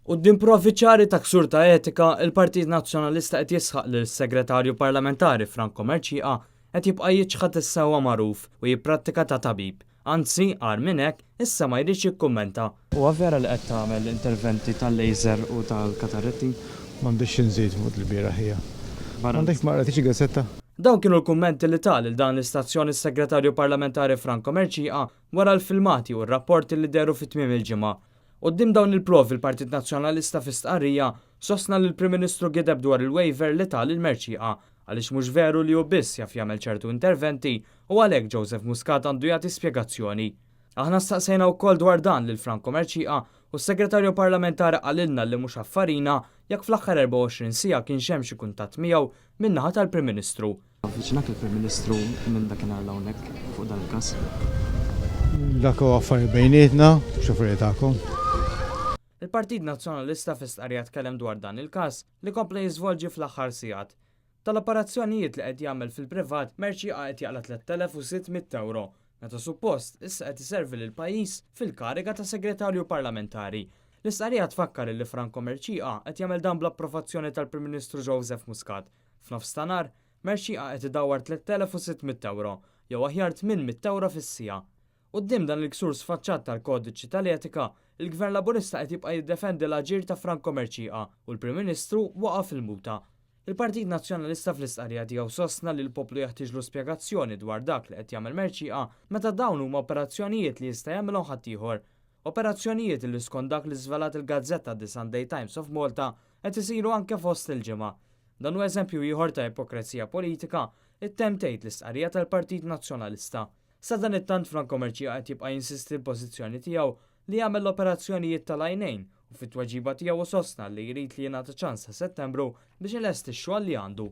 Quddiem provi ċari ta' ksur ta' etika, il-Partit Nazzjonalista qed jisħaq li s-Segretarju Parlamentari Franco Mercieca qed jibqa' jiċħad is-sewwa magħruf u jipprattika ta' tabib. Anzi, agħar minn hekk, issa ma jridx jikkummenta. Huwa vera li qed tagħmel interventi tal-laser u tal-kataretti? M'għandix xi nżid fuq il-bieraħ hija. M'għandekx ma qrajtix il-gazzetta? Dawn kienu l-kummenti li ta lil dan l-istazzjon is-Segretarju Parlamentari Franco Mercieca wara l-filmati u r-rapporti li dehru fi tmiem il-ġimgħa. Quddiem dawn il-provi l-Partit Nazzjonalista fi stqarrija sostna li l-Prim Ministru gideb dwar il-waiver li ta lil Mercieca għaliex mhux veru li hu biss jaf jagħmel ċertu interventi u għalhekk Joseph Muscat għandu jagħti spjegazzjoni. Aħna staqsejna wkoll dwar dan lil Franco Mercieca u s-Segretarju Parlamentari qalilna li mhux affarina jekk fl-aħħar 24 siegħa kienx hemm xi kuntatt miegħu min-naħa tal-Prim Ministru. Avviċinak il-Prim Ministru minn dakinhar 'l hawnhekk fuq dan il-każ? Dak huwa affari bejnietna, mhux affarijiet tagħkom. Il-Partit Nazzjonalista fi stqarrija tkellem dwar dan il-każ li kompla jiżvolġi fl-aħħar sigħat. Tal-operazzjonijiet li qed jagħmel fil-privat, Mercieca qed jaqla' 3,600 ewro, meta suppost issa qed iservi lill-pajjiż fil-kariga ta' Segretarju Parlamentari. L-istqarrija tfakkar illi Franco Mercieca qed jagħmel dan bl-approvazzjoni tal-Prim Ministru Joseph Muscat. F'nofs ta' nhar, Mercieca qed idawwar 3,600 ewro, jew aħjar 800 ewro fis-siegħa. Quddiem dan il-ksur sfaċċat tal-kodiċi tal-etika, il-Gvern Laburista qed jibqa' jiddefendi l-aġir ta' Franco Mercieca u l-Prim Ministru waqa' fil-muta. Il-Partit Nazzjonalista fl-istqarrija tiegħu sostna li l-poplu jeħtieġlu spjegazzjoni dwar dak li qed jagħmel Mercieca meta dawn huma operazzjonijiet li jista' jagħmilhom ħaddieħor. Operazzjonijiet li skont dak li żvelat il-gazzetta The Sunday Times of Malta qed isiru anke fost il-ġimgħa. Dan hu eżempju ieħor ta' ipokrezija politika, ittemm tgħid l-istqarrija tal-Partit Nazzjonalista. Sadanittant Franco Mercieca qed jibqa' jinsisti l-pożizzjoni tiegħu li jagħmel l-operazzjonijiet tal-għajnejn u fit-tweġiba tiegħu sostna li jrid li jingħata ċans sa Settembru biex ilesti x-xogħol li għandu.